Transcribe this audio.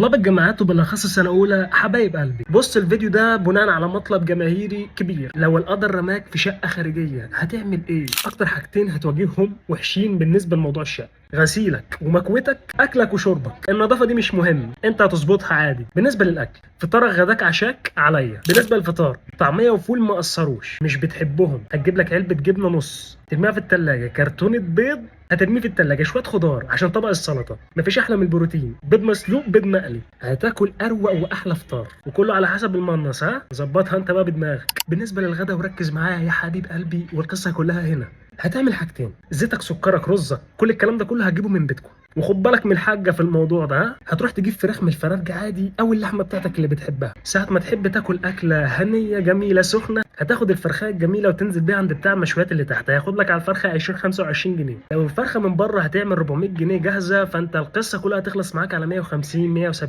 طلاب الجامعات وبالاخص سنة اولى حبايب قلبي، بص الفيديو ده بناء على مطلب جماهيري كبير. لو القدر رماك في شقه خارجية هتعمل ايه؟ اكتر حاجتين هتواجههم وحشين بالنسبة لموضوع الشقة: غسيلك ومكوتك، اكلك وشربك. النظافة دي مش مهم، انت هتظبطها عادي. بالنسبة للاكل، فطارك غداك عشاك عليا. بالنسبة للفطار، طعميه وفول ما قصروش، مش بتحبهم هتجيب لك علبة جبنه نص ترميها في التلاجة، كرتونة بيض هترميه في التلاجة، شوية خضار عشان طبق السلطة، مفيش أحلى من البروتين، بيض مسلوق بيض مقلي، هتاكل أروق وأحلى فطار، وكله على حسب المنص، ها ظبطها أنت بقى بدماغك. بالنسبة للغدا وركز معايا يا حبيب قلبي، والقصة كلها هنا. هتعمل حاجتين: زيتك سكرك رزك كل الكلام ده كله هتجيبه من بيتكم، وخد بالك من الحاجة في الموضوع ده، ها؟ هتروح تجيب فراخ من الفرارجة عادي او اللحمة بتاعتك اللي بتحبها. ساعة ما تحب تاكل اكله هنيه جميلة سخنة، هتاخد الفرخه الجميلة وتنزل بيها عند بتاع المشويات اللي تحت، هياخد لك على الفرخه 20 25 جنيه. لو الفرخه من بره هتعمل 400 جنيه جاهزة، فانت القصة كلها هتخلص معاك على 150 170.